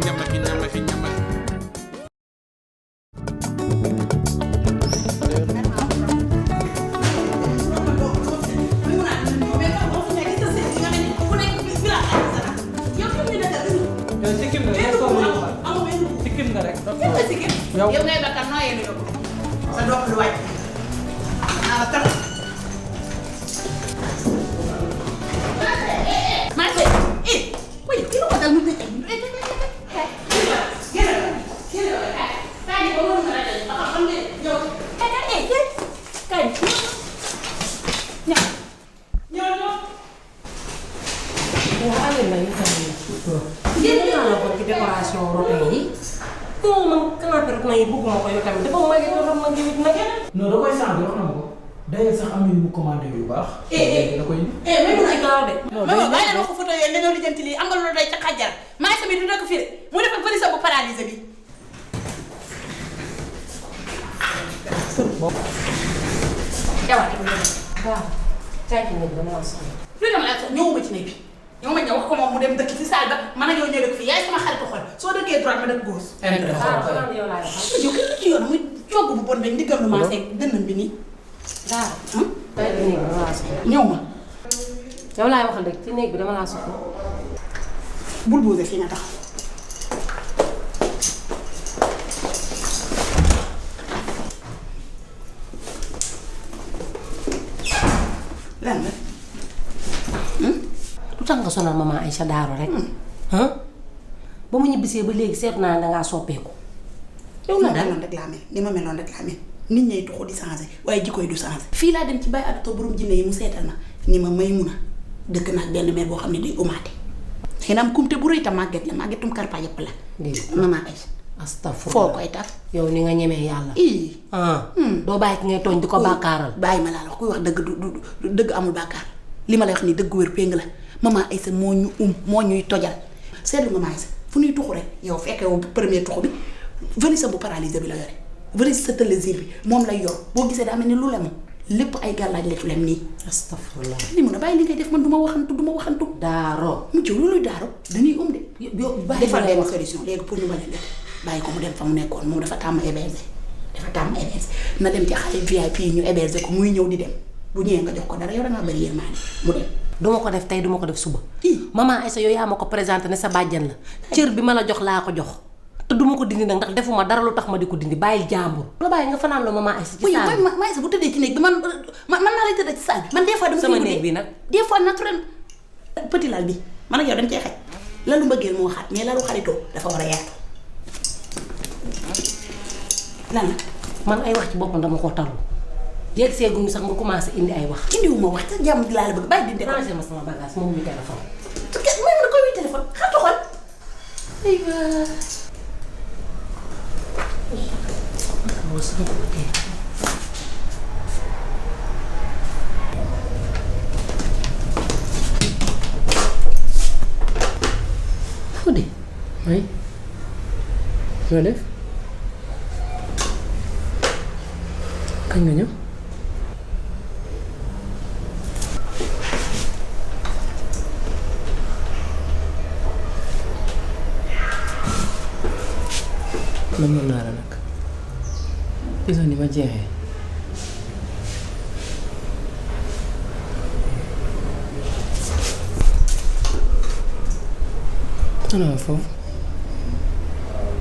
ñamaki ñamaki ñamaki. yow ngay bakkan nooyee lu yóbbu sa doom lu wàcc naa la tax marché oui kii la ko dal mu dëkk non da koy sant wax na ma ko d'ailleurs sax am nañu mu commandé yu baax. da koy indi. mais mun a gaaw de. non day bàyyi leen ko photo yooyu dañoo lijjanti lii am nga loolu day ca xajjal maa tamit du dëkk fii de mu def ak valise bu paralysé bi. jaww ji waaw caay ci néeg dama la soxla. lu dama la soxla ñëwuma ci néeg bi ñëwuma ñëw wax ko moom mu dem dëkk ci saal ba man ak yow ñëw dëkk fii yaay sama xaritu xol soo dëkkee droite ma dëkk gauche. yow laa waxal. yow kenn ci yoon muy cogg bu bon beeg ndigal lu ma seeg dënnam bi nii. Daara. caay ci néeg bi dama laa soxla. ñëw ma. yow laay waxal rek ci néeg bi dama laa soxla. bul bousee fii nga tax. lan la. lu tax nga sonal maman Aïcha Daaro rek. ba mu ñibbisee ba léegi seet naa dangaa soppeeku. yow la daal rek laa mel ni ma meloon rek laa mel nit ñay tuxu di changé waaye jikko yi du changé. fii laa dem ci bay adduto borom jinne yi mu seetal ma ni ma may mun a dëkk naag benn mère boo xam ne day umaate. xëy na am kumte bu rëy ta màgget la màggetum karpa yëpp la. maman Aïcha. astafurlah foo koy taf. yow ni nga ñemee yàlla. doo bàyyi ki ngay tooñ di ko bàkkaaral. bàyyi ma laa wax kuy wax dëgg du dëgg amul bàkkaar li ma lay wax nii dëgg wér péng la maman Aïcha moo ñu moo ñuy tojal seetlu maman Aïcha fu ñuy tuxu rek yow fekkee wu premier tuxu bi valise bu paralysé bi la yore valise sa tëlésir bi moom lay yor boo gisee daa mel ni lu lemu lépp ay gàllaaj letu lem nii. astafurlah. li mun a bàyyi li ngay def man du ma waxantu. Daaro. mu ci loolu daaro dañuy de. yow bàyyi defal benn solution léegi pour ñu mën a def bàyyi ko mu dem fa mu nekkoon moom dafa tàmm héberger na dem ci xale VIP ñu héberger ko muy ñëw di dem bu ñëwee nga jox ko dara yow dangaa bëri yërmande mu dem. duma ko def tey duma ko def suba. maman Aïcha yooyu yaa ma ko présenté ne sa bàjjan la. cër bi ma la jox laa ko jox. te duma ko dindi nag ndax defuma dara lu tax ma di ko dindi bàyyil jàmbur. la bàyyi nga fanaan loo maman Aïcha ci saal bi. maman Aïcha bu tëddee ci néeg bi man naa lay tëddee ci saal bi. man des fois dama sama néeg bi nag. des fois naturel petit lal bi man ak yow dañ cee xaj lalu mbëggeel moo xat mais lalu xaritoo dafa war a yaatu. lan la. man ay wax ci boppam dama koo talu. yegg seeguñu sax nga commencé indi ay wax. indiwuma wax te jàmm di laa la bëgg bàyyi di. ranger ma sama bagage moom ñu téléphone. te kat may mën a koy wuy téléphone xaatu xol. aywa. Fodé. oui. nga def. kañ nga ñëw. man mën naa la nag. gis nga ni ma jeexee. non foofu.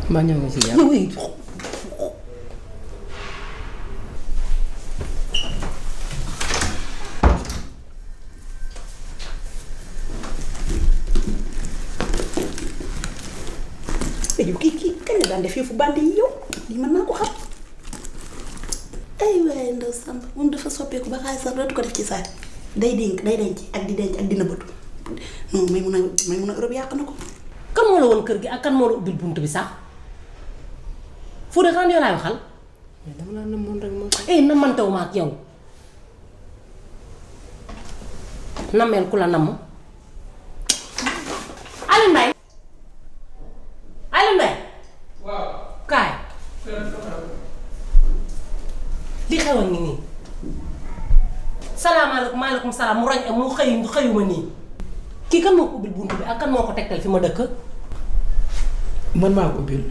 mbaa ñëw nga ci jàmm. yow kii kañ la daan def yëfu bandi yi yow lii mën naa ko xam ay waaye ndaw Samba moom dafa soppeeku ba xaalis sax dootu ko def ci saa day denc ak di denc ak dina bëtu non may mun a Europe yàq na ko. kan moo la woon kër gi ak kan moo la ubbil bunt bi sax Fodé xanaa yow laay waxal. mais dama la namoon rek moo tax. namantewu ma ak yow nameel ku la namm. Aliou Mbaye. Aliou Mbaye. waaw. kaay. li xewoon ngi nii. salaamaaleykum maaleykum salaam mu roñ mu xëyuma nii. kii kan moo ko ubbil bunt bi ak kan moo ko tegtal fi ma dëkk. man maa ko ubbil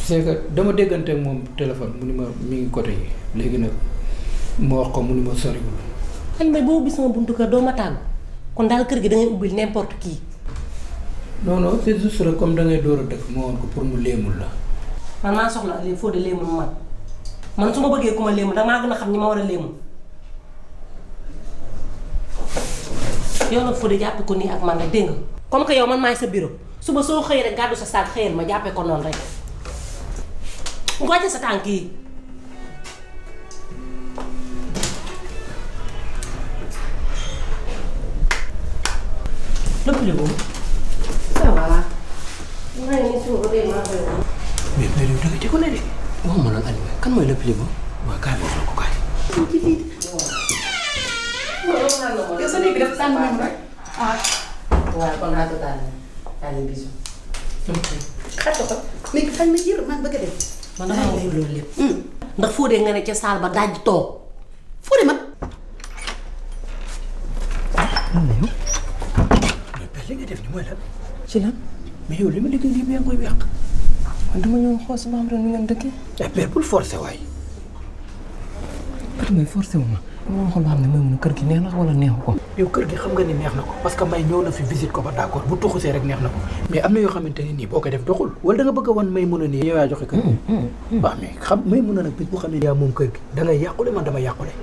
c'est que dama déggante ak moom téléphone mu ni ma mi ngi côté yi léegi nag ma wax ko mu ni ma soriwul. xel may boo ubbi sama buntu kër doo ma tàggu kon daal kër gi da ngay ubbil n'importe qui. non non c'est juste rek comme da ngay door a dëkk ma woon ko pour mu léemul la. man maa soxla léegi foo de léemul man su ma bëggee ku ma léemul damaa gën a xam ñi ma war a léemul. yow nag foo de jàppe ko nii ak man rek dégg nga comme que yow man maay sa bureau suba soo xëyee rek gàddu sa saak xëyal ma jàppee ko noonu rek nga wàcce sa tànk yi. lépp li boobu. ça va. mais yow da nga ci ko ne de. waaw ma loolu Aliou kan mooy lépp li boobu. waaw kaay ma wax la ko kaay. yow sa néeg bi dafa tàng moom rek. waaw kon naa ko daal allez bisous. xat ko léegi tàng na jër man bëgg a dem. man damaa wax loolu lépp. ndax Fodé nga ne ca saal ba daj toog. Fodé man. li nga def ni mooy lan. ci lan. mais yow li ma liggéey lii bi yaa ngi koy yàq. man dama ñëw xool si maam ren ni ngeen dëkkee. mais pour forcer waay. Petit Mbaye forcé wu ma. dama xool ba xam ne mooy mun a kër gi neex na wala neexu ko. yow kër gi xam nga ni neex na ko parce que may ñëw na fi visite ko ba d'accord bu tuxusee rek neex na ko mais am na yoo xamante ne nii boo koy def doxul wala da nga bëgg a wan may mun a nii yow yaa joxe kër gi. waaw mais xam may mun a nag bis bu xam ne yaa moom kër gi da ngay yàqule man dama yàqule.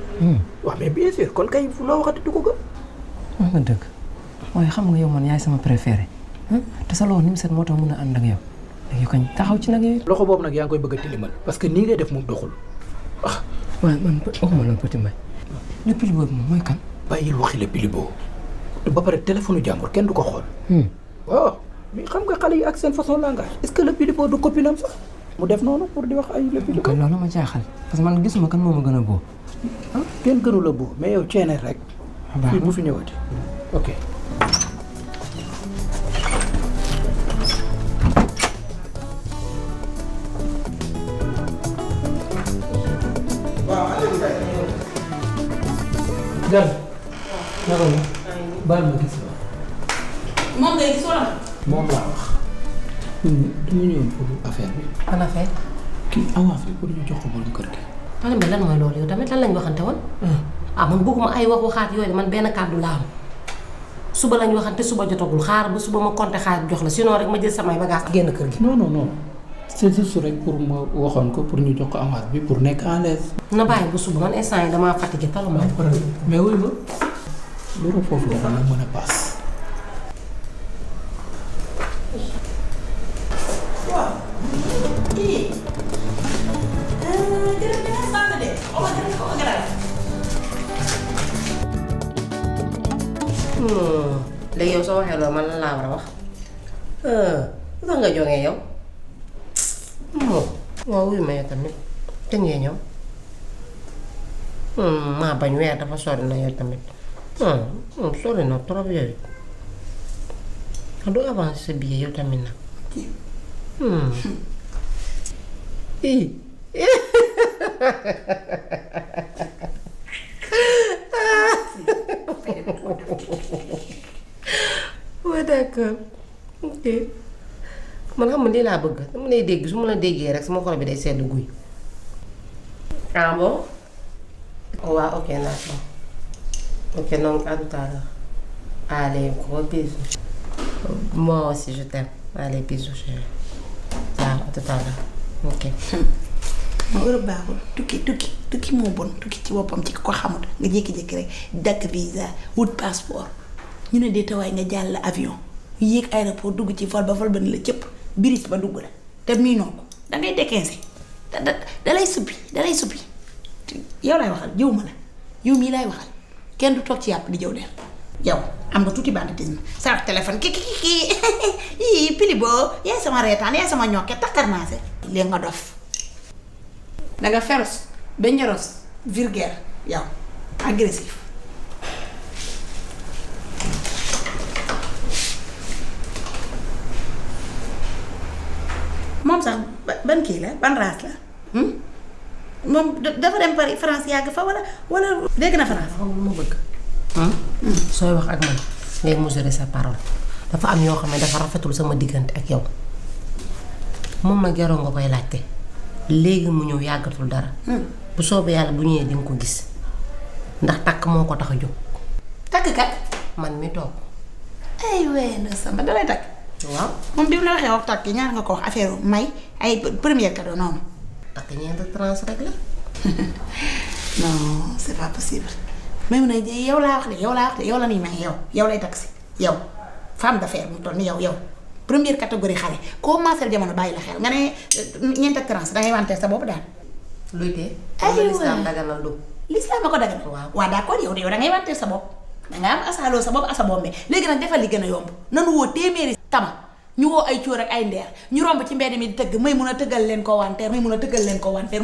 waaw mais bien sûr kon kay loo waxati du ko gëm. wax nga dëgg waaye xam nga yow man yaay sama préféré te sa loxo ni mu set moo tax mun a ànd ak yow léegi kañ taxaw ci nag yow. loxo boobu nag yaa ngi koy bëgg a tilimal parce que nii ngay def moom doxul ah. waaw man waxuma loolu Petit Mbaye le pili boobu moom mooy kan. bàyyil waxi le pili boobu ba pare téléphone jàmbur kenn du ko xool. waaw mais xam nga xale yi ak seen façon langage est-ce que le pili boobu du copinam sax mu def noonu pour di wax ay le pili boobu. kon loolu ma jaaxal parce que man gisuma kan moo ma gën a boo. kenn gënu la boo mais yow ceeneer rek. fii bu fi ñëwati ok. Gal. naka la. baal ma gis la. moom ngay gis wala. moom laa wax. dama ñëwoon pour affaire bi. ban affaire. kii avance bi pour ñu jox ko moom kër gi. Fane Mbaye lan mooy loolu yow tamit lan lañ waxante woon. man bëgguma ay waxaat yooyu man benn kàddu laa am suba lañ waxante suba jotagul xaar ba suba ma compter xaar jox la sinon rek ma jël samay bagages génn kër gi. non non non c'est juste rek pour ma waxoon ko pour ñu jox ko avance bi pour nekk en l'aise. na bàyyi bu suba man instant yi damaa fatigué taluma. mais wuyu ma loolu foofu dafa la mën a paas. waaw. kii. jërëjëf sant de. léegi yow soo waxee loolu man lan laa war a wax lu tax nga jógee yow waaw wuyu ma yow tamit te ngee ñëw maa bañ weer dafa sori na yow tamit sori na trop yooyu du avancé sa billet yow tamit nag waaw d'accord ok man xam nga lii laa bëgg dama lay dégg su ma la déggee rek sama xol bi day sedd guy. ah bon. waaw ok d'accord ok donc à tout à l'heure. allez gros bisous. moi aussi je t'aime allez bisous chérie. waaw à tout à l'heure ok. moo Europe baaxul tukki moo bon tukki ci boppam ci ko xamut nga jékki-jékki rek dakk visa wut passeport ñu ne dee tawaay nga jàll avion yéeg aéroport dugg ci vol ba ni la cëpp biris ba dugg la te miinoo ko dangay déquincer dalay suppi yow laay waxal jëw ma la yow mii laay waxal kenn du toog ci yàpp di jëw leen yow am nga tuuti banditisme sa téléphone ki pili boo yaay sama reetaan yaay sama ñokke takkar naa se léegi nga dof danga féroce dangereux vulgaire yow agressif moom sax ban kii la ban race la moom dafa dem Paris France yàgg fa wala dégg na France. xam nga lu ma bëgg. sooy wax ak man ngay mesurer sa parole dafa am yoo xam ne dafa rafetul sama diggante ak yow moom nag jaroo nga koy laajte léegi mu ñëw yàggatul dara. bu soobee yàlla bu ñëwee di nga ko gis ndax takk moo ko tax a jóg. takk kat. man mi toog. ay wey na sama dalay takk. waaw moom bi mu la waxee wax takk ñaar nga ko wax affaire may ay première cadeau noonu. takk ñeenti trans rek la. non c'est pas possible. même na yow laa wax de yow la ñuy may yow lay takk si yow femme d'affaires mu toll ni yow première catégorie xale koo maasal jamono bàyyi la xel nga ne ñeent ak trans dangay wanteer sa bopp daal. luy tee. aywa lislaam daganal du. lislaam a ko daganal. waaw d'accord yow dangay wanteer sa bopp danga am asaaloo sa bopp asa bombe léegi nag defal li gën a yomb nanu woo téeméeri tama ñu woo ay cóor ak ay ndeer ñu romb ci mbedd mi di tëgg may mun a tëggal leen ko wanteer may mun a tëggal leen ko wanteer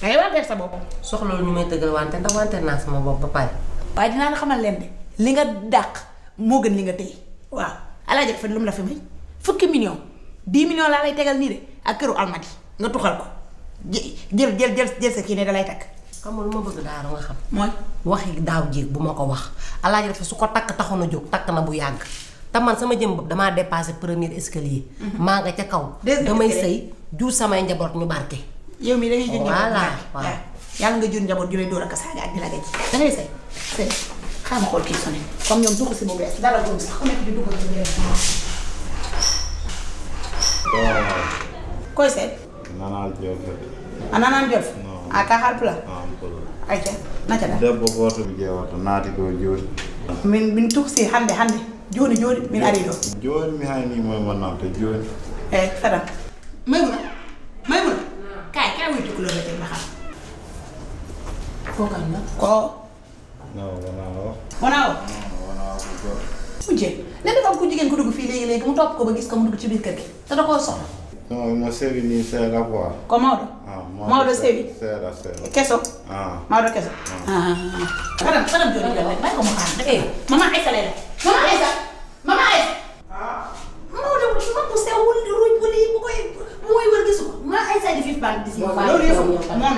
dangay wanteer sa bopp. soxla lu ñu may tëggal wanteer ndax wanteer naa sama bopp ba pare. waaye dinaa la xamal leen de li nga dàq moo gën li nga téye waaw alaaji dafa lu mu la fi may fukki million 10 millions laa lay tegal nii de ak këru almadi nga tuxal ko jël sa kii ne dalay takk. xam nga lu ma bëgg daaru nga xam. mooy waxi daaw jéeg bu ma ko wax alaaji dafa su ko takk taxoon a jóg takk na bu yàgg te man sama jëm bopp damaa dépassé premier escalier. maa nga ca kaw. damay sëy jur samay njaboot ñu barke. yow mii dangay jur njaboot voilà waaw yàlla nga jur njaboot ju lay door ak saaga ak di la gëj dangay sëy xaaral ma xool kii sonné comme ñoom dugg si bu bees dara góob sax ku nekk di dugg ci bees. koy seet. Nanal Jolf. Nanal Jolf. Ka Haalpulaar. Haalpulaar. ayca naka la. debbo goto mi ƴeewata naati ɗo jooni. min tuksi hannde jooni min ari ɗo. jooni mi haynimo e monnante jooni. eeyi Fadam. Maymuna kay wuy tukulóor la teg ma xam. koo kan la. ko. non wonaa o. wonaa o. wonaa ko goto. mujjee ne dafa am ku jigéen ku dugg fii léegi mu topp ko ba gis ko mu dugg ci biir kër gi te da koo soxla. non mo sewi ni seeɗa quoi. ko Maodo. Maodo sewi. seeɗa. keso. Maodo keso. Fadam jooni jël rek bàyyi ko mu xaar. maman Aïssa lay la maman Aïssa. Maodo bu sewul ruuj bu lii bu muy wër gisu ko maman Aïssa di fi bànn dis moom loolu yëfu moom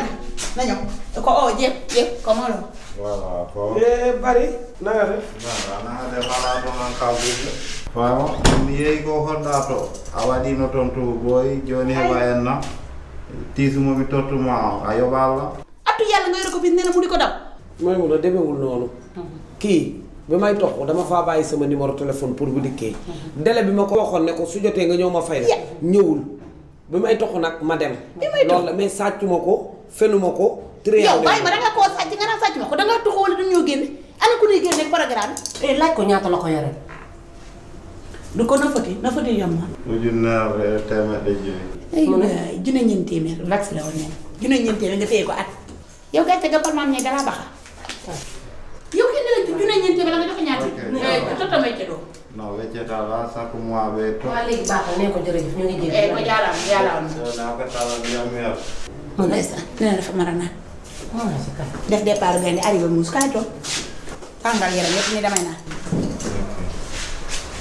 la ñëw ko jépp ko Maodo. voilà ko. bari na nga def. naa def alaa ɗum an kawdirde. faama mi yeeyi ko honɗaa to a waɗiino toon to ɓooyi jooni heɓa en na tiisumomi tottuma a yoɓa Allah. attu yàlla nga yore ko fi nee na mu di ko daw. mooy mun a demewul noonu. kii bi may tox dama faa bàyyi sama numéro téléphone pour bu dikkee. délai bi ma ko waxoon ne ko su jotee nga ñëw ma fay la. ñëwul bi may tox nag ma dem. loolu la mais sàccuma ko fenuma ko. yow bàyyi ma danga koo sàcc nga naan sàcc ma ko danga tuxoo wala dañoo génne ana ku ñuy génne programme bi. laaj ko ñaata la ko yore. du ko na foti yam ma. ujunnaare temeɗɗe joyi. ay junne ñeent téeméer vax la woon ne junne ñeent téeméer nga téye ko at yow gàcce ga palmaam ñe dalaa baxa yow kenn la junne ñeent téeméer la nga joxe ñaata toto may cedoo non weccetala chaque mois ɓe to. waaw léegi baax na nee ko jërëjëf ñu ngi jéggi. ko jaalaam naa ko tala ndiyam yer. mun ndeysaan nee na dafa mën a naan def départ gaynde arrivé muus kaay toog tàngal yaram yëpp ni damay naan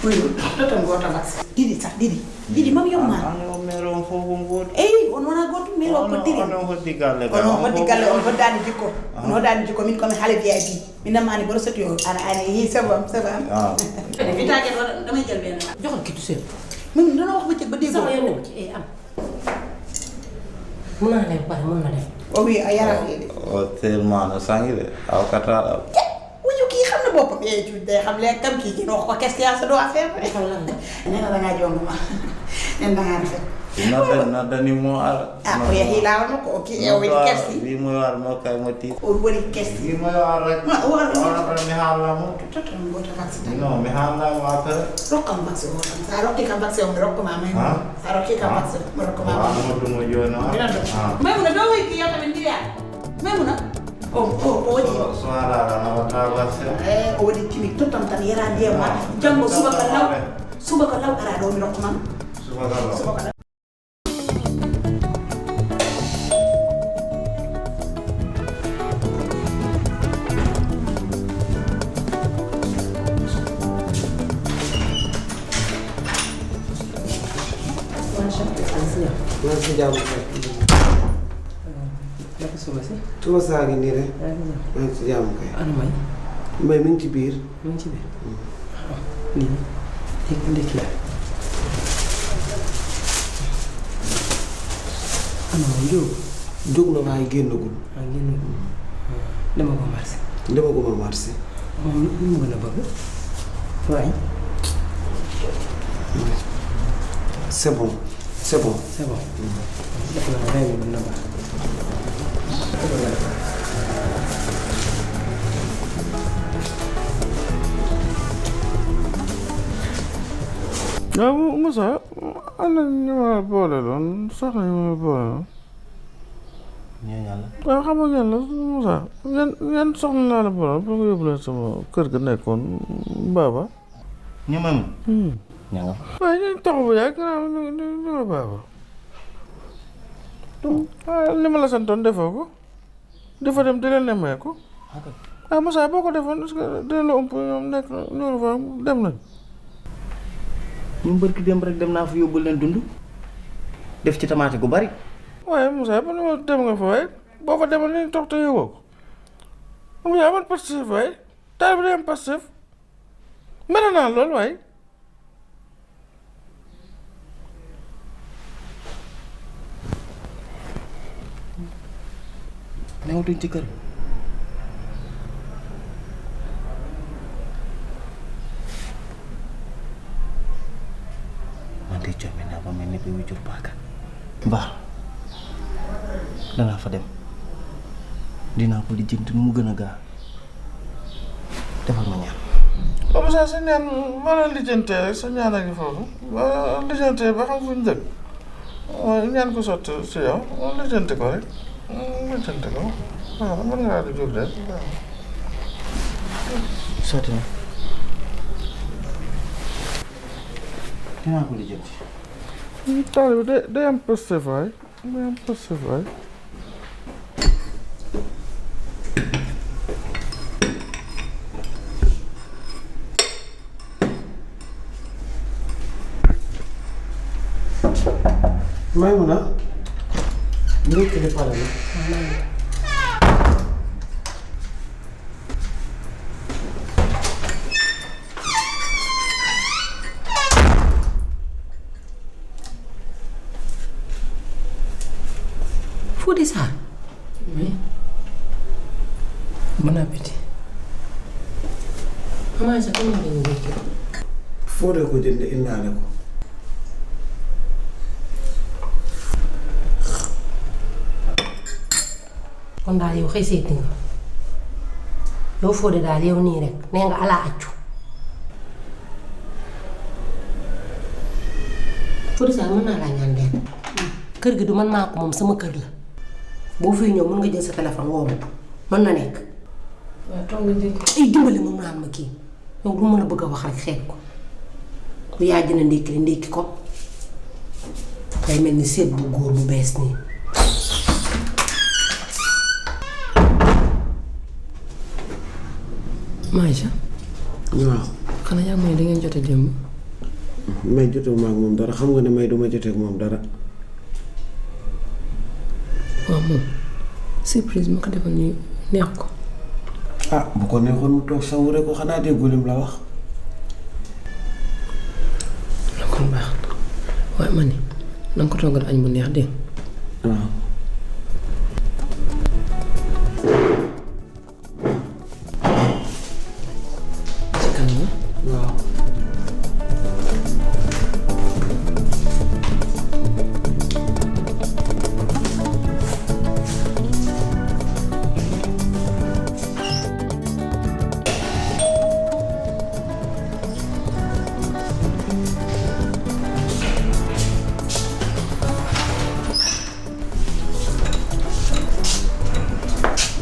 oui toto ngoto vax didi mam yow ma o maire on fof ko ngoodi. eyi on wona goto maire o koddiri onon hoddi galle on hoddi galle on hoddani jikko on hoddani jikko min komi haale VIP min namani boɗo soti o ana yi sabam witake ɗo damay jël benn joxal kitu seen. min dana wax bëccëg ba dégg sama yoon ci am. mun naa lay pare mun na def. o wi a yara o tellement no sangi de aw kataɗa. wuñu kii xam na boppam day xam leen kam kii ki wax ko qu'est-ce qu'il y a sa doo affaire defal lan la. nee na dangaa jong ma nen dangaa rafet noddanimo ara. o yehi laawol makko o kii o woni kersi wimo war mo kay mo tiis. o woni kersi wimo yo ar rek. onoɗon mi haalnamo. toton goto vaccin non mi haalnamo après. rokkam vaccin o tan sa rokki kam vaccin o mi rokkuma may sa rokki kam vaccin mi rokkuma amadoumo joni o. Maymuna doo woy ki yow tamit ndiya Maymuna o waɗi so haalaɗa nawata vaccin. o waɗi timik tottam tan yara ndiyam ma janggo suba ko law ara ɗo mi rokkuma subaka law. maa ngi si jàmm kay. naka suba si. suba saa ngi nii rek. yaa ngi maa ngi si jàmm kay. ana may. May mi ngi ci biir. mu ngi ci biir. lii. léegi nga ndékki la. ana moom jóg na waaye génnagul. dama ko marché. dama ko ma marché. moom lu mu gën a bëgg. waaye. c'est bon c'est bon. c'est bon. def na 20 minutes na baax. waaw Moussa ana ñu ma boole loon soxna ñu ma boole loon. waaw xam nga ñan la Moussa yan soxna laa la boole pour nga yóbbu leen sama kër ga nekkoon Baba. ñu ma ña nga fa. waaye ñu taxu bu yàgg ñu nga Baba. waaw li ma la santoon defoo ko dafa dem di leen nemmeeku. ah Moussa boo ko defoon est-ce que dina la ëmp ñoom nekk ñoo fa dem nañ. ñu bërki dem rek dem naa fa yóbbul leen dund def ci tamaate gu bari. waaye Moussa ba ma dem nga fa waaye boo fa demoon ni toog te yóbboo ko Moussa man Pastef waaye taal bi day am Pastef mën naa lool waaye. newatuñ ci kër. man de jommi naa ba mel ni bi mu jur paaka. baax danaa fa dem dinaa ko lijjanti nu mu gën a gaaw defal ma ñaan. comme ça sa ñaan ma la lijjantee rek sa ñaan a ngi foofu ba lijjantee ba xam fu ñu dëkk ñaan ko sotti si yow lijjanti ko rek lijjanti ko waaw mën ngaa di jóg de sotti na dinaa ko lijjanti. taal bi day am Pastef waay day am Pastef waay. Maymuna ndékki li pare na. Fodé Sarr. oui. bon appétit. maman sax kan moo leen ndékki. Fodé ko jënd indaale ko. kon daal yow xëy seeti nga yow Fodé daal yow nii rek nee nga ala accu. Fodé Sarr mën naa laa ñaan leen kër gi du man maa ko moom sama kër la boo fiy ñëw mën nga jël sa téléphone woo ma mën na nekk. waaw toog nga dégg. ay dimbali moom naan ma kii yow du mën a bëgg a wax rek xeet ko bu yaa dina ndékki li ndékki ko day mel ni seet bu góor bu bees nii. Maïcha waaw. xanaa yaa mooy da ngeen jote démb. may jotewuma ak moom dara xam nga ne may duma jotee ak moom dara. waaw moom surprise ma ko defal nii neex ko. ah bu ko neexoon mu toog sawure ko xanaa déggu lim la wax. na kon baax na waaye ma ne na nga ko toggal añ bu neex dégg waaw. ci kanam la. waaw.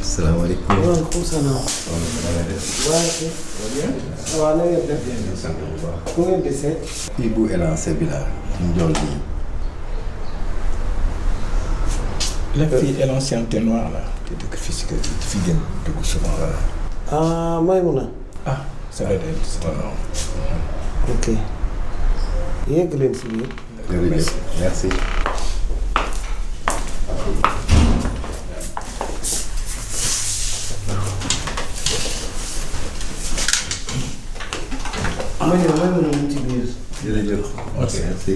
salaamaaleykum. waaleykum salaam. waaw na ngeen def. ku ngeen di seet. fii bu élancé bi la njool bi. la fille est l'ancienneté noire là. te dëkk fii si kër gi fi gën dugg souvent. ah Maymuna. Ah, ça va être c'est un nom. ok. yegg leen si biir. jërëjëf merci. ma ñëw Maymuna mu ci biir. jërëjëf. Merci.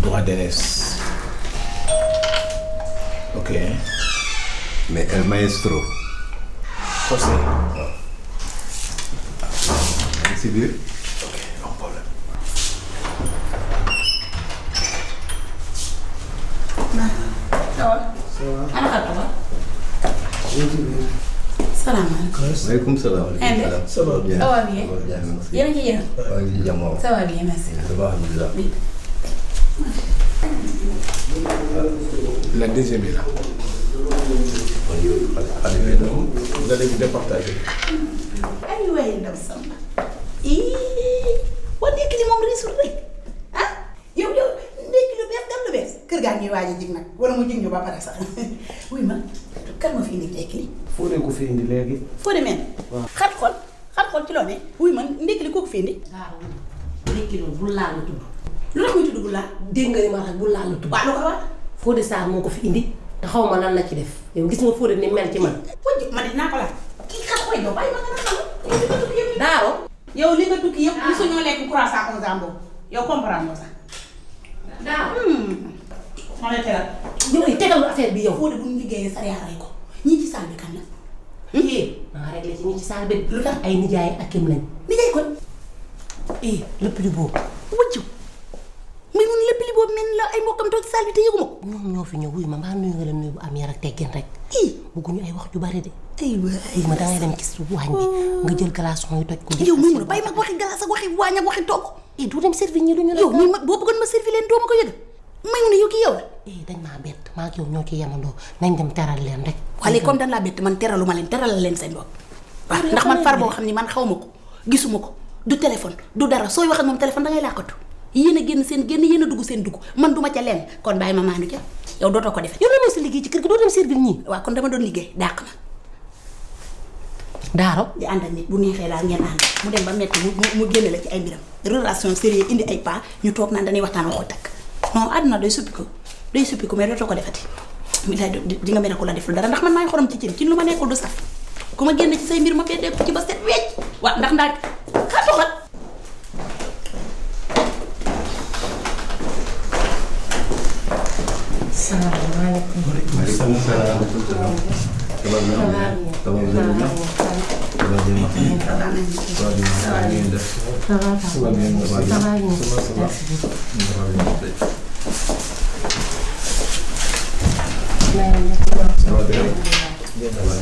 Droit d'aînesse. Ok. Mais el maestro. José. Si biir. Ok, non problème. ana xar ba. salaamaaleykum. Maaleykum salaam. Ça va bien. Ça va bien. yéen a ngi ci yéen. Waa ngi ci jàmm waaw. Ça va bien merci. Ça va alhamdulilah. La deuxième est là. Vous allez vous départager. ay waay ndaw Samba. waa ndekki li moom riisul rek ah yow ndekki lu bees dem lu bees kër gaa ngi waaj a jig nag wala mu jig ñu ba pare sax wuy ma kan ma fi indi ndekki li. foo de ko fi indi léegi. foo demee. waaw xar xool ci loo ne. wuy ma ndekki li kooku fi indi. waaw ndekki loolu bul laal la tudd. lu tax muy tudd bu laa. dégg nga ni ma wax bul laal la tudd. waaw lu ko wax. Fodé Sarr moo ko fi indi te xaw ma lan la ci def yow gis nga Fodé ni mel ci man. wajj ma dinaa ko laaj. kii xar xoy yow bàyyi ma nga xam. Daaro. yow li nga tukki yëpp gisu ñoo lekk croissant comme ça boobu yow comprendre nga sax. Daaro. ma lay teral. yow ay tegalu affaire bi yow. Fodé bu ñu liggéeyee sariya rey ko ñii ci salle bi kan la. maa réglé ci ñi ci saal bi lu tax ay nijaay ak kim lañ. nijaay kon. le plus beau. wajju muy mun lépp li boobu mel la ay mbokkam toog ci salle bi te yëgu ma ko. ñoom ñoo fi ñëw wuy ma mbaa nuyu nga leen nuyu bu am yar ak teggin rek. bëgguñu ay wax ju bari de. wuy ma dangay dem ci waañ bi nga jël glaçon yi toj ko. yow muy mun a bàyyi ma waxi glace ak waxi waañ ak waxi togg. du dem servir ñi duñu la. yow muy ma boo bëggoon ma servir leen doo ma ko yëg. may mun a yow kii yow la. dañ maa bett maa ak yow ñoo ci yemandoo nañ dem teral leen rek. wala comme dañ laa bett man teralu ma leen teralal leen seen bopp. waaw ndax man far boo xam ni man xaw ma ko gisuma ko du téléphone du dara sooy wax ak moom téléphone dangay làkkatu yéen a génn seen génn yéen a dugg seen dugg man duma ca leen kon bàyyi ma maandu ca yow dootoo ko defee. yow lan mooy sa liggéey ci kër gi doo dem servir ñii. waaw kon dama doon liggéey dàq ma. Daaro. di ànd ak nit bu neexee daal ngeen ànd mu dem ba metti mu génne la ci ay mbiram relation sérieux indi ay pas ñu toog naan dañuy waxtaan waxu takk non àdduna day suppi ko mais dootoo ko defati mi lay di nga mel ne ko la def lu dara ndax man maay xorom ci cin lu ma nekkul du saf ku ma génne ci say mbir ma beddee ko ci ba set wecc waaw ndax ndax xar doxal. salaamaaleykum. Maaleykum salaam.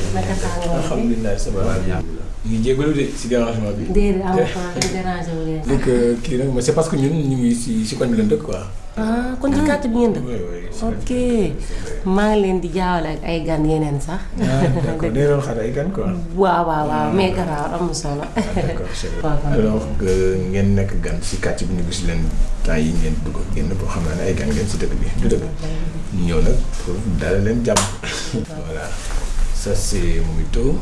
Alhamdulilah ça va. ñu ngi jégalu de si dérangement bi. déedéet amul problème dérangé wu leen. donc kii nag c'est parce que ñun ñu ngi si koñ bi lañ dëkk quoi. kon ci quartier bi ngeen dëkk. ok maa ngi leen di jaawale ak ay gan yeneen sax. d'accord day doon xaar ay gan quoi. waaw mais garaaw amul solo. d'accord c'est bon alors ngeen nekk gan si quartier bi ñu gis leen temps yi ngeen dugg génn boo xam ne ay gan ngeen si dëkk bi du dëkk ñu ñëw nag pour dalal leen jàmm. voilà ça c'est Momito.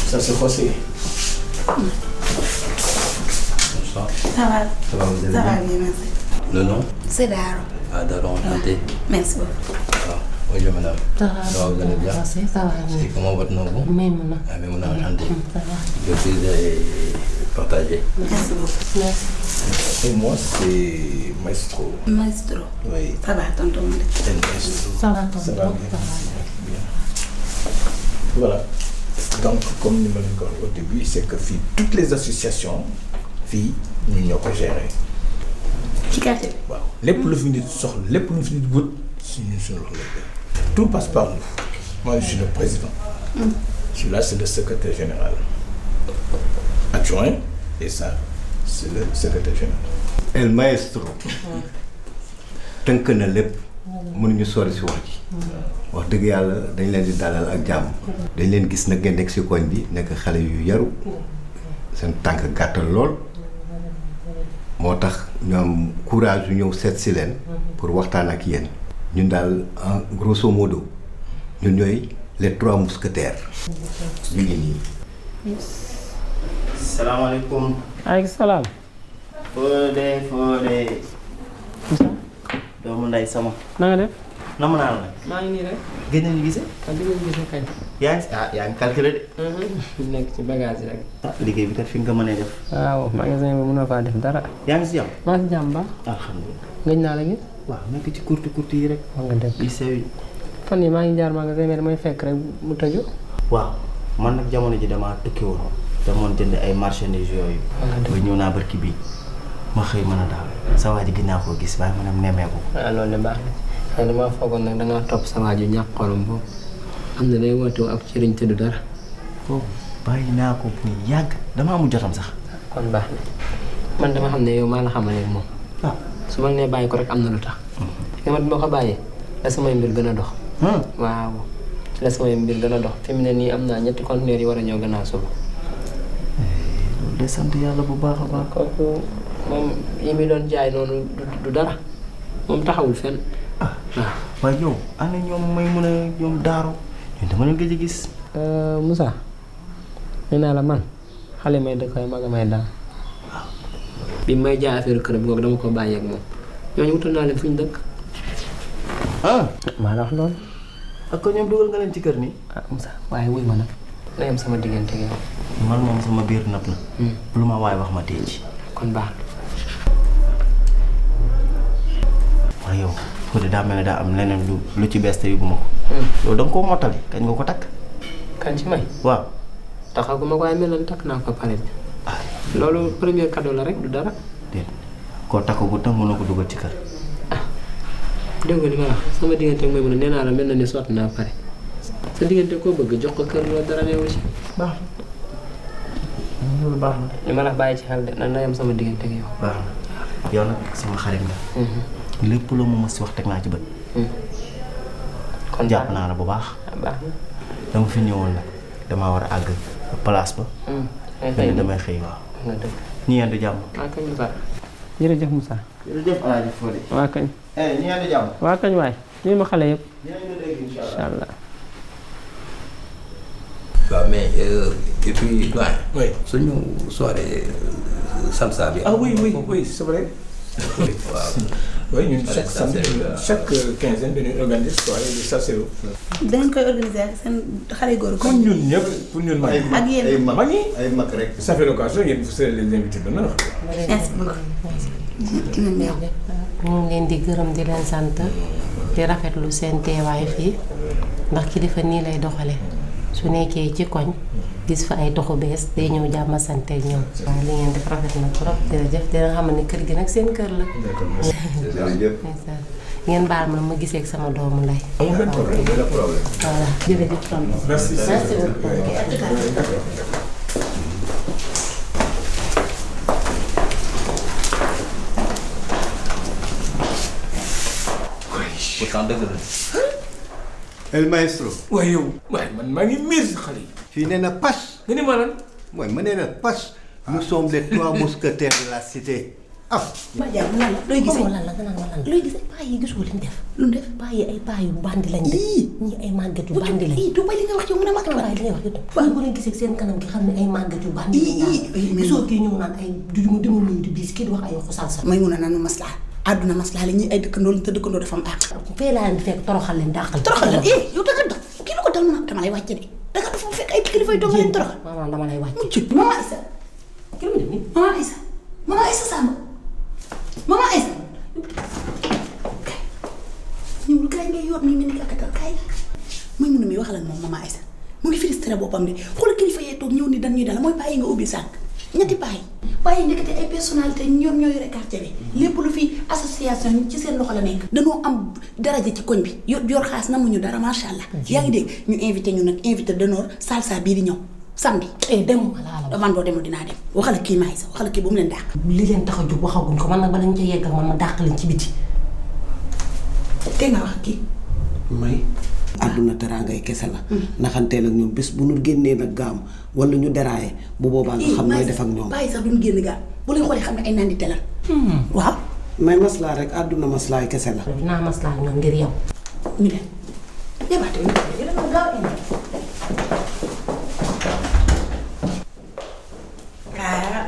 Ça c'est José. Bonsoir. Ça va. Ça va, vous allez Ça va bien? bien, merci. Le nom? C'est Daro. Ah, Daro, enchanté. Merci beaucoup. Ah, bonjour madame. Ça va, vous allez bien? ça va. C'est comment votre nom? Maimouna. Ah, Maimouna, enchanté. Ça va. Le plaisir est partagé. Merci beaucoup. Merci. Et moi c'est Maestro. Maestro. Oui. Ça va, tonton. El Maestro. Ça va, tonton. Ça va bien. Voilà. Donc comme ni ma leen ko waxee au début c'est que fii toutes les associations fii ñun ñoo ko gérer. ci quartier bi. waaw lépp lu fi nit soxla lépp lu fi nit wut suñu loxo la. Tout passe par nous. Moi je suis le président. Celui-là c'est le secrétaire général. Adjoint et ça c'est le secrétaire général. El Maestro. tënk na lépp. mënuñu sori si wax ji. wax dëgg yàlla dañ leen di dalal ak jàmm. dañ leen gis nag ngeen nekk si koñ bi nekk xale yu yaru seen tànk gàttal lool moo tax ñu am courage yu ñëw seet si leen pour waxtaan ak yéen. ñun daal en grosso modo ñun ñooy les 3 mousquetaires. ñu ngi nii. salaamaaleykum. aleykum salaam. Fodé doomu nday sama. na nga def. namm naa la. maa ngi nii rek. gëj nañu gisee. di nga gisee kañ. yaa ngi calculé de. nekk ci bagage yi rek. liggéey bi kat fi nga ko mënee def. waaw magasin bi mënoo faa def dara. yaa ngi si jàmm. maa si jàmm ba. alhamdulilah. gëj naa la gis. waaw nekk ci kurti yi rek. wax nga dëgg. yu sew yi. fan yii maa ngi jaar magasin mais damay fekk rek mu tëju. waaw man nag jamono ji damaa tukki woon. demoon jënd ay marchandises yooyu. ba ñëw naa barki bii ma xëy mën a daal sa waa ji gis naa koo gis waaye ma ne nemmeeku. waaw loolu de baax na xëy damaa foogoon nag dangaa topp sa waa ju ñàkk xolam boobu am na day woote ak cëriñ te du dara. oh bàyyi naa ko bu yàgg damaa amul jotam sax. kon baax na man dama xam ne yow maa la xamale moom. waaw su ma nee bàyyi ko rek am na lu tax. te man boo ko bàyyee la samay mbir gën a dox. waaw la samay mbir gën a dox fi mu ne nii am naa 3 conteneurs yi war a ñëw gannaaw suba. loolu de sant yàlla bu baax a baax. kooku moom yi mi doon jaay noonu du dara moom taxawul fenn. waaw waaye yow ana ñoom may mën a ñoom daaru ñun dama leen gëj a gis. Moussa nee naa la man xale may dëkk ay mag may daal bi may jaay affaire kër bi dama ko bàyyi ak moom ñooñu wutal naa leen fu ñu dëkk. maa la wax loolu. ak ko ñoom dugal nga leen ci kër nii. Moussa waaye wuy ma nag na yem sama diggante gi. man moom sama biir napp na. lu ma waaye wax ma tey ci. kon baax na. waaye yow Fodé daa mel ne daa am leneen lu ci bees te yóbbu ma ko. loolu da nga koo mottali kañ nga ko takk. kañ ci may. waaw. taxaguma ko waaye mel na takk naa ko pare. loolu premier cadeau la rek du dara. déet koo takkagu tam mën na ko dugal ci kër. dégg nga li ma wax sama diggante mooy mën a nee naa la mel na ni sotti naa pare sa diggante koo bëgg jox ko kër loolu dara neewu ci. baax na loolu baax na. li ma la bàyyi ci xel de na yem sama diggante ak yow. baax na yow nag sama xarit nga. lépp loo ma mës si wax teg naa ci bët. kon jàpp naa la bu baax. baax na. dama fi ñëwoon nag damaa war a àgg place ba. xëy damay xëy waaw. nga dëgg. ñu yendu jàmm. waa kañ Moussa. jërëjëf Moussa. jërëjëf El Hadj Fodé. waa kañ. ñu yendu jàmm. waa kañ waay ñu ma xale yëpp. dinañu dégg incha allah. waaw mais et puis doyen. oui suñu soirée salsa bi. ah oui c'est vrai. waaw. oui ñun chaque samedi chaque quinzaine dañuy organiser soirée de salsero. dañ koy organiser ak seen xale góor ko. comme ñun ñëpp pour ñun mag yi. ak yéen mag yi ay mag rek. ça fait l'occasion yéen vous serez les invités d'honneur. merci beaucoup. ñu ngi leen di gërëm di leen sant di rafetlu seen teewaay fii ndax kilifa nii lay doxale su nekkee ci koñ gis fa ay toxu bees day ñëw jàmm sant ak ñoom. waaw li ngeen def rafet na trop jërëjëf dina xam ne kër gi nag seen kër la. jërëjëf. ngeen baal ma ma gisee ak sama doomu ndey. amul benn problème. voilà jërëjëf tonton. merci beaucoup. pourtant dëgg la. El maestro. waaye yow waaye man maa ngi miir si xale yi. fii nee na pas. nga ni ma lan. mooy ma nee na pas. nous sommes les 3 mousquetaires de la cité. ma jàpp lan la looy gisee lan la nga naan ma lan la. looy gisee paa yi gisoo li mu def. lu mu def paa yi ay paa yu bandi lañ de. ñii ay màggat yu bandi lañ. du bay li nga wax ci mu ne mag la. waaye li ngay wax yow tam. bu leen gisee seen kanam gi xam ne ay màggat yu bandi lañ. gisoo kii ñëw naan ay du mu demul nii di diis kii di wax ay xusal sa. may mun a naan maslaa àdduna maslaa la ñi ay dëkkandoo lañ te dëkkandoo dafa am àq. fee laa leen di fekk toroxal leen dàqal. toroxal leen yow da nga dof kii lu ko dal mu naan dama lay wàcce de da nga dof fekk ay kilifa yu doog leen toroxal. maman dama lay wàcce. maman Aïssa. kii lu mu def nii maman Aïssa maman Aïssa Samba maman Aïssa. ñëwul kaay ngay yor nii mel ni kakatal kaay muy mun a mi waxal ak moom maman Aïssa mu ngi frustré boppam de xoolal kilifa yee toog ñëw ni dañ ñuy dala mooy paa yi nga ubbi sànq ñetti paa yi nekkati ay personnalité ñoom ñoo yore quartier bi lépp lu fi association ci seen loxo la nekk. dañoo am daraja ci koñ bi yor xaas namuñu dara macha allah. yaa ngi dégg ñu invité ñu nag invité d'honneur salsa bii di ñëw samedi. demuma laa la man boo demul dinaa dem waxal ak kii maa Aïssa waxal ak kii bu mu leen dàq. li leen tax a jóg waxaguñ ko man nag bala ñu ca yeggal man ma dàq leen ci biti. te nga wax ak kii. may àdduna teraangay kese la. naxanteel ak ñoom bés bu nu génnee nag gaam wala ñu deraaye bu boobaa nga xam nooy def ak ñoom. bàyyi sax duñ génn gaam bu lay xoolee xam ne ay naan di telal. waaw. may maslaa rek àdduna maslaay kese la. dinaa maslaa ñoom ngir yow. ñu dem débaate bi ñu dem gaaw indi.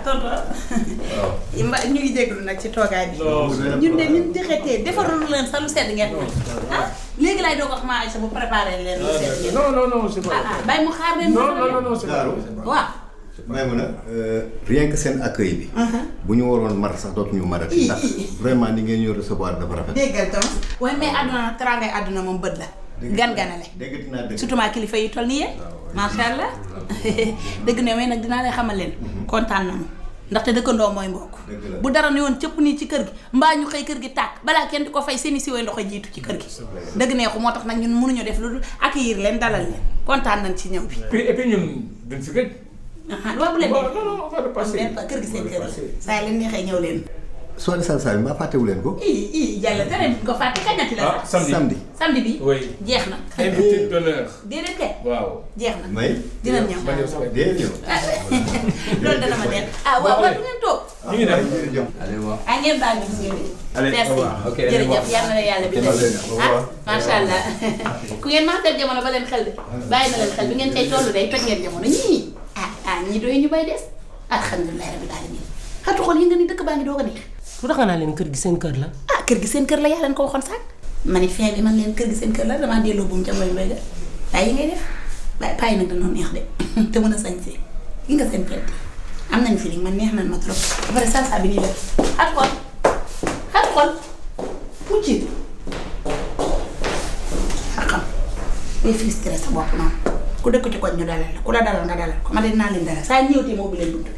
tonton. waaw ñu ngi jégalu nag ci toogaay bi. ñun de ñun texetee defarul leen sax lu sedd ngeen ko. ah léegi laay doog wax maa Aïssa bu préparé leen lu sedd ngeen. non c'est pas. bàyyi mu xaar leen. non c'est pas. waaw. Maïmouna rien que seen accueil bi. bu ñu waroon mar sax dootuñu marati. ndax vraiment ni ngeen ñu recevoir dafa rafet. déggal tam waaye mais àdduna nag teraangay àdduna moom bët la. gan-ganale. dégg naa dégg surtout maa kilifa yi toll nii yéen. macha allah dëgg ne mais nag dinaa leen xamal leen. kontaan nañu ndaxte dëkkandoo mooy mbokk. bu dara ne woon cëpp nii ci kër gi mbaa ñu xëy kër gi tàkk balaa kenn di ko fay seeni siwee ndox jiitu ci kër gi. dëgg neexu moo tax nag ñun mënuñu def lu dul accueillir leen dalal leen kontaan nañ ci ñëw bi. et puis ñun duñ fi gëj. waaw bu leen non on va le passer. kër gi seen kër la saa leen neexee ñëw leen. soirée salsa bi mbaa fàttewu leen ko. jàll tere duñ ko fàtte kañati la sax. samedi bi. oui jeex na. invité d'honneur. déedéet kay. waaw jeex na. may dina ñëw. dina ñëw. loolu dana ma neex waaw du ngeen toog. ñu ngi dem. allez waaw. ngeen baal ñu ngeen di. allez merci ok jërëjëf yal na la yàlla bi macha allah ku ngeen maasal jamono ba leen xel de bàyyi na leen xel bi ngeen cay tollu day toj ngeen jamono ñii ñii doy ñu bay des alhamdulilah rabbil alamin xatu xool yi nga ni dëkk baa ngi doog a neex. lu tax nga naa leen kër gi seen kër la. kër gi seen kër la yaa leen ko waxoon sax ma ni fin bi man leen kër gi seen kër la damaa delloo buum ca mbay mbay ga waaye yi ngay def waaye paa yi nag dañoo neex de te mën a sañsee gi nga seen kër am nañ fi man neex nañ ma trop ba pare salsa bi nii def xat xool mucc xam ngay frustré sa bopp noonu ku dëkk ci koñ ñu dalal la ku la dalal nga dalal ko ma leen naa leen dalal saa ñëwtee moo bi leen buntu